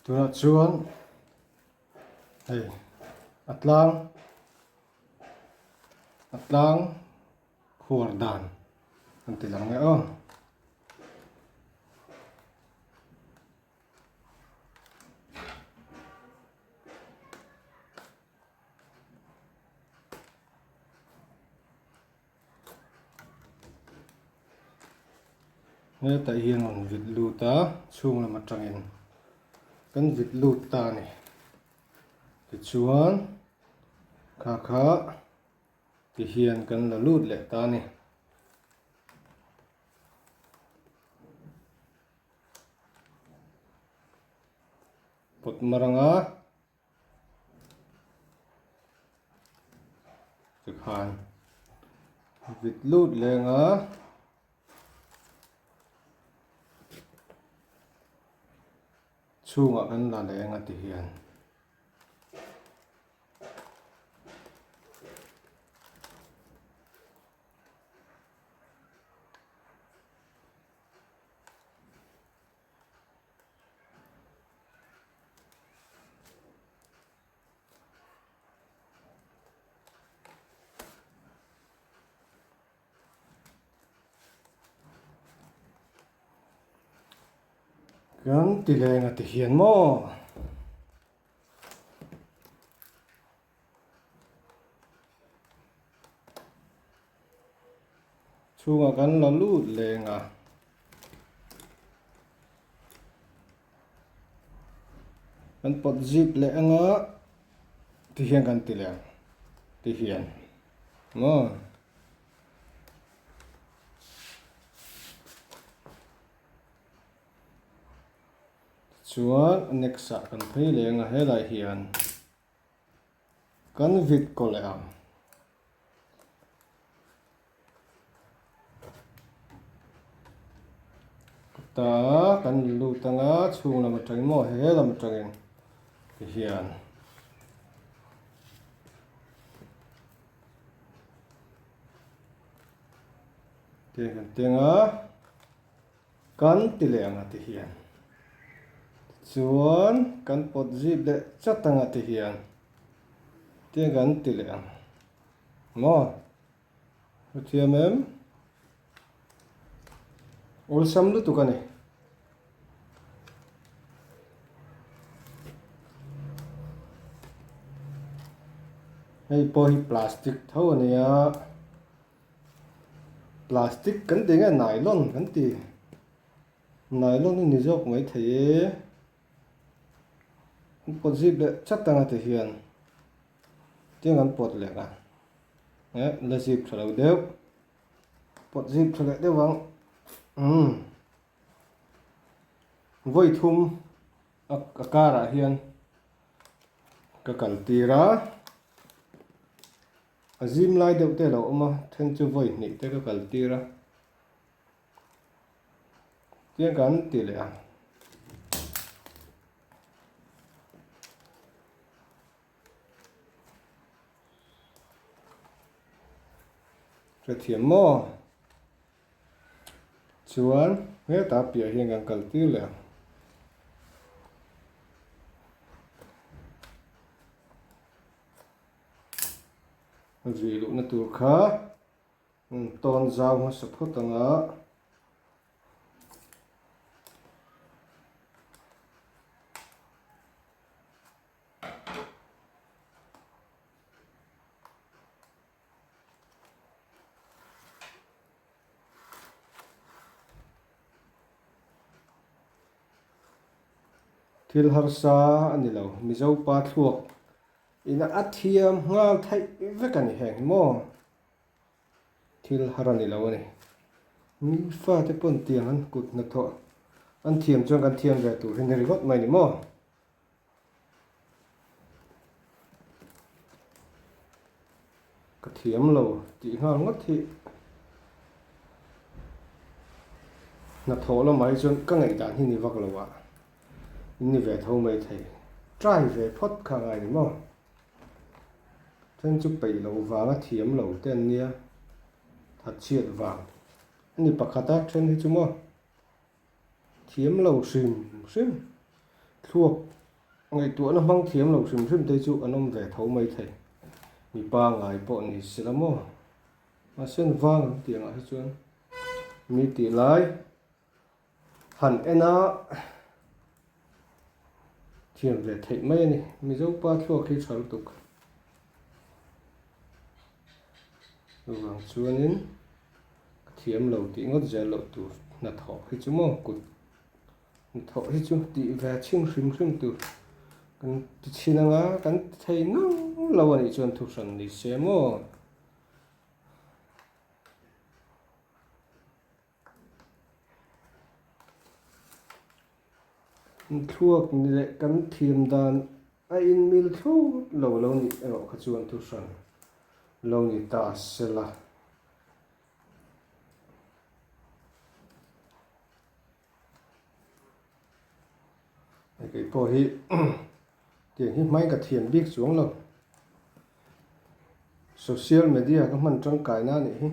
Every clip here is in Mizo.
Tunah chuan hei a tlang a tlang khuar dan an ti lang nge aw. Hetah hian rawn vit lut a, chhung lam atangin kan vit lut ta a ni. Tichuan kha kha tihian kan la lut leh ta a ni. Pawt mar anga. Tikhan vit lut leng a chhungah kan la leng a ti hian. Kan ti leng a ti hian maw? Chhungah kan la lut leng a. Kan pawt zip leh anga ti hian kan ti leh ang ti hian maw. Tichuan next ah kan phei leh anga helai hian. Kan vit kaw leh ang. Ta kan lut anga chhung lam atangin maw he lam atangin ti hian tiang kan teng a. Kan ti leh ang a ti hian. Tichuan kan pawt zip leh chat ang a ti hian. Tiang kan ti leh ang. Maw? Hu thiam em? Awlsam lutuk a ni. Hei pawh hi plastic tho a nia. Plastic kan tih nge nylon kan ti nylon hi ni zawk mai thei e an pawt zip leh chat anga ti hian tiang an pawt leh a eh la zip tha lo deuh pawt zip tha leh deuh ang umm vawi thum a karah hian ka kal tir a. A zim lai deuh te a lo awm a, then chu vawi hnih te ka kal tir a, tiang kan ti leh ang. Hrethiam maw? Chuan hetah piah hian kan kal tir leh ang. Vih luhna tur kha tawn zau hmasa phawt ang a. Thil harsa a ni lo, Mizo pa thluak Ina a thiam nghal theih vek a ni heng hi maw? Thil har a ni lo a ni. Mi fate pawn tiang an kut hnathawh an thiam chuan kan thiam ve tur hi ni ringawt mai ni maw? Ka thiam lo tih nghal ngawt hi hnathawh lamah hi chuan ka ngaihdan hi ni vak lo a. In ni ve tho mai thei. Try ve phawt kha ngai ni maw? Then chu peih loh vanga thiam lo te an nia. Thatchhiat vang a ni pakhat a, then hi chu maw? Thiam lo hrim hrim. Thluak ngaihtuahna hmang thiam lo hrim hrim te chu an awm ve tho mai thei. Mipa ngai pawh ni se la maw? Mahse an vang ang tih angah hi chuan mi tih lai han en a thiam ve theih mai a ni. Mizo pa thluak hi tha lutuk. Chuvang chuanin ka thiam lo tih ngawt zel loh tur hnathawh hi chu maw kut Hnathawh hi chu tih ve chhin hrim hrim tur kan ti chhin anga kan ti thei ngang lo a nih chuan thuhran ni se maw. Thluak ni leh kan thiam dan a inmil thlawt lo lo nih erawh kha chuan thuhran lo ni ta sela. Kei pawh hi tiang hi hmai ka thiam bik chuang lo. Social media ka hman tangkai na anih hi.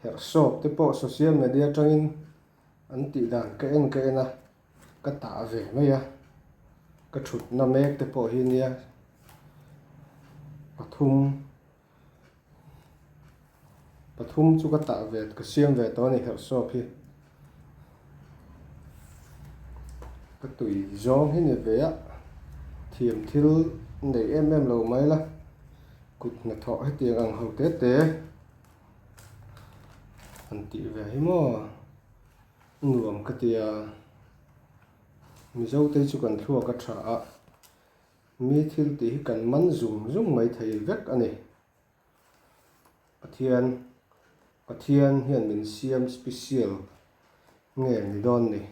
Herhsawp te pawh social media atangin an tih dan ka en ka en a, ka tah ve mai a. Ka thutna mek te pawh hi nia pathum. Pathum chu ka tah ve ka siam ve tawh a ni herhsawp hi. Ka tui zawng hi ni ve a, thiam thil nei em em lo mai la, kut hnathawh hetiang ang ho te te han tih ve hi maw nuam ka ti a, Mizote chu kan thluak a tha a. Mi thil tih hi kan man zung zung mai thei vek a ni. Pathian, Pathian hian min siam special nge ni dawn ni?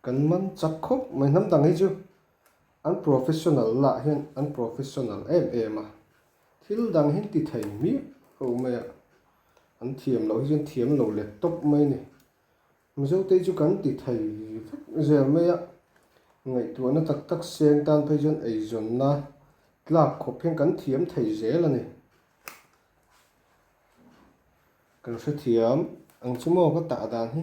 Kan man chak khawp mai. Hnam dang hi chu an professional lah hian an professional em em a. Thil dang hi an ti thei miah lo mai a. An thiam loh hi chuan thiam lo let tawp mai a ni. Mizote chu kan ti thei vek zel mai a, ngaihtuahna tak tak seng tan phei chuan eizawnna tlak khawp hian kan thiam thei zel a ni. Kan hrethiam ang chu maw ka tah dan hi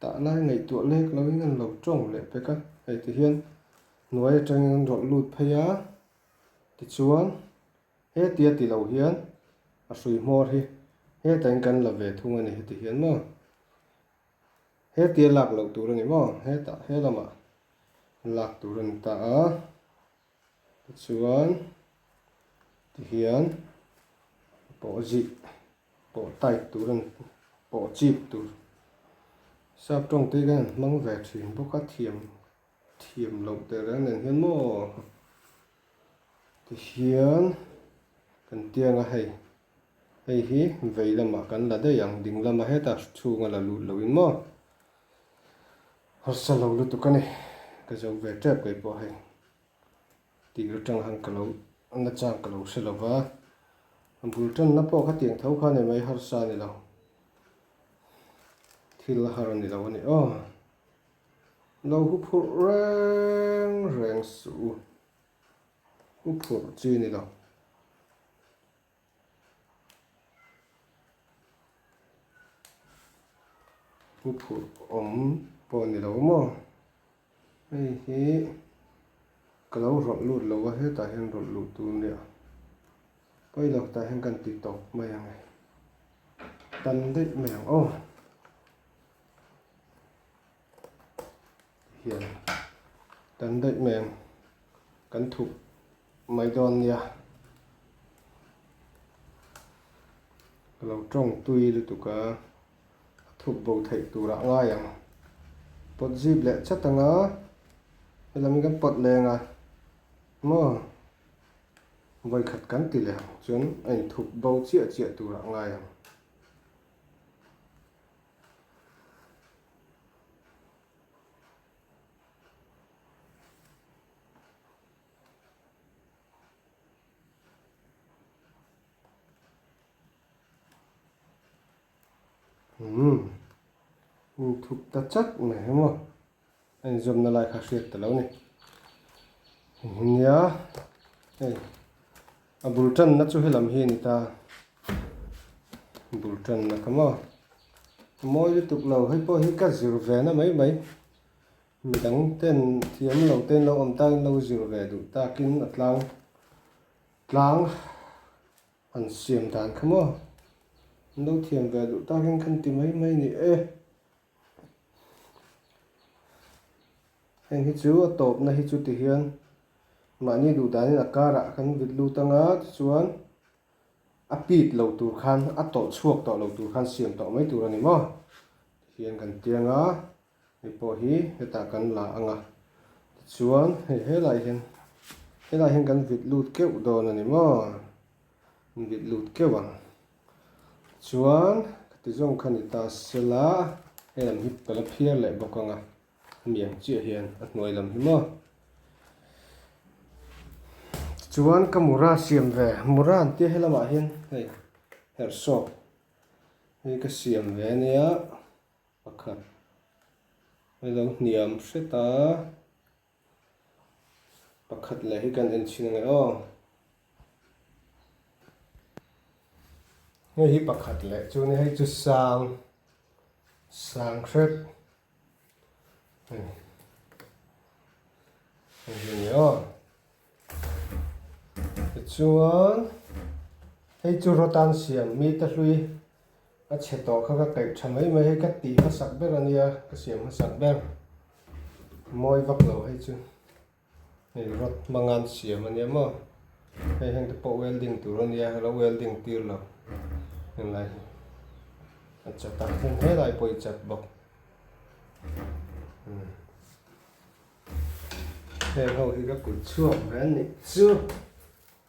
tah lai ngaihtuah lek loin an lo tawng leh pek a, hei ti hian hnuai atangin an rawlh lut phei a, tichuan Hetia ti lo hian a hrui hmawr hi hetah in kan la ve thung a ni heti hian maw? Hetia lak loh tur a ni maw? Hetah he lamah lak tur a ni ta a, tichuan tihian pawh zih pawh tight tur a ni pawh chip tur sap tawng te hi kan han hmang ve thin bawk a thiam thiam loh teh reng nen hian maw? Tihian kan tiang a hei, hei hi vei lamah kan la daih ang, ding lama hetah chhunga la lut loin maw harsa lo lutuk a ni, ka zo ve tep kei pawh hei tir atang han ka lo na chang ka lo hre lo va, a bul tanna pawh khatiang tho kha a ni mai harsa a ni lo, thil har a ni lo a ni aw. Lo hu phurh reng reng suh u. Hu phurh chi ni lo. Hu phurh awm pawh ni lo maw? Hei hi ka lo rawlh lut lo a, hetah hian rawlh luh tur nia. Pawi lo tah hian kan ti tawp mai ang e. Tan daih mai ang aw. Hian kan daih mai ang kan thup mai dawn nia ka lo tawng tui lutuk a a thup bo theih turah ngai ang pawt zip leh chat anga helam hi kan pawt leng a maw vawikhat kan ti leh ang chuan a inthup bo chiah chiah turah ngai ang. Umm thup ta chat mai hi maw a inzawmna lai kha hriat ta lo ni nia hei a bul tanna chu helam hi a ni ta bul tanna kha maw. Mawi lutuk lo hei pawh hi ka zir ve na mai mai. Midang ten thiam lo ten lo awm takin lo zir ve duh takin a tlang tlang han siam dan kha maw an lo thiam ve duh takin khan ti mai mai ni e. Heng hi chu a tawpna hi chu ti hian mahni duh danin a karah kan vit lut anga tichuan a pit lo tur khan a tawlh chhuak tawh lo tur khan siam tawh mai tur a ni maw tihian kan tiang a hei pawh hi hetah kan la ang a tichuan hei helai hian helai hian kan vit lut keuh dawn a ni maw an vit lut keuh ang chuan khati zawng kha ni ta sela hei lam hi ka la phiar leh bawk ang a. Hemi ang chiah hian a hnuai lam hi maw. Tichuan ka mura siam ve, mura an tia helamah hian hei herhsawp hei ka siam ve ania pakhat hei lo hniam hret a, pakhat leh hi kan en chhin ange aw. Hei hi pakhat leh chu ni hei chu sang sang hret. Hei hi a ni aw. Tichuan hei chu rawtan siam mite hlui a chhe tawh kha ka kaih tha mai mai hei ka tih hmasak ber a nia ka siam hmasak ber mawi vak lo hei chu. Hei rod hmanga an siam a nia maw hei heng te pawh welding tur a nia alo welding tir lo helai hi a chat a heng helai pawh hi chat bawk umm heng ho hi ka kut chhuak ve a nih chu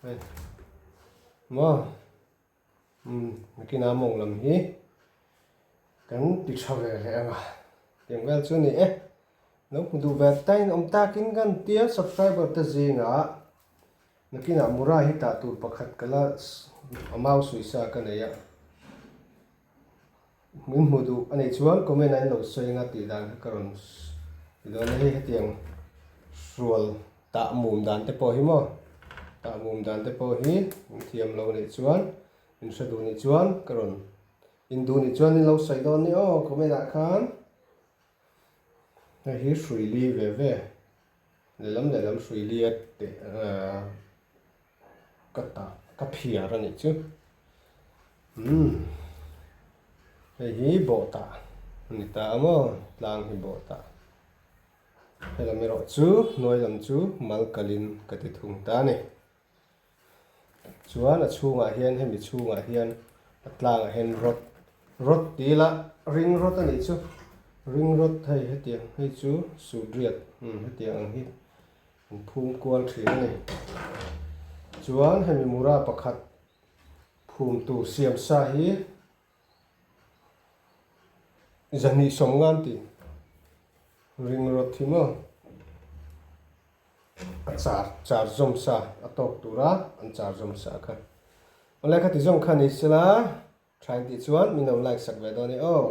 hei maw. Umm nakinah mawng lam hi kan ti tha ve leh ang a, tiang vel chu a ni e. Lo hmu duh ve tain awm takin kan tia subscriber te zingah nakinah Mura hi tah tur pakhat ka la a mau suisa ka nei a. Min hmu duh a nih chuan comment ah in lo sawi anga tih dan kha ka rawn ti dawn a hei hetiang hrual tah mum dan te pawh hi maw tah mum dan te pawh hi in thiam lo nih chuan in hre duh nih chuan ka rawn in duh nih chuan in lo sawi dawn ni aw comment ah khan hei hi hrui li ve ve lehlam lehlam hrui li a teh ahh. Ka tah ka phiar a nih chu umm hei hi bawh tah a ni ta a maw tlang hi bawh tah helam erawh chu hnuai lam chu mal kalin ka ti thung ta a ni chuan a chhungah hian hemi chhungah hian a tlangah hian rod rod ti ila ring rod a nih chu ring rod hei hetiang hei chu sudriat umm hetiang ang hi. An phum kual thin a ni. Chuan hemi mura pakhat phum tur siam sa hi zahnih sawmngan tih ring rawt hi maw a char char zawm sa a tawk tura an char zawm sa kha. Awle khati zawng kha ni sela tha in tih chuan min lo like sak ve dawn e aw.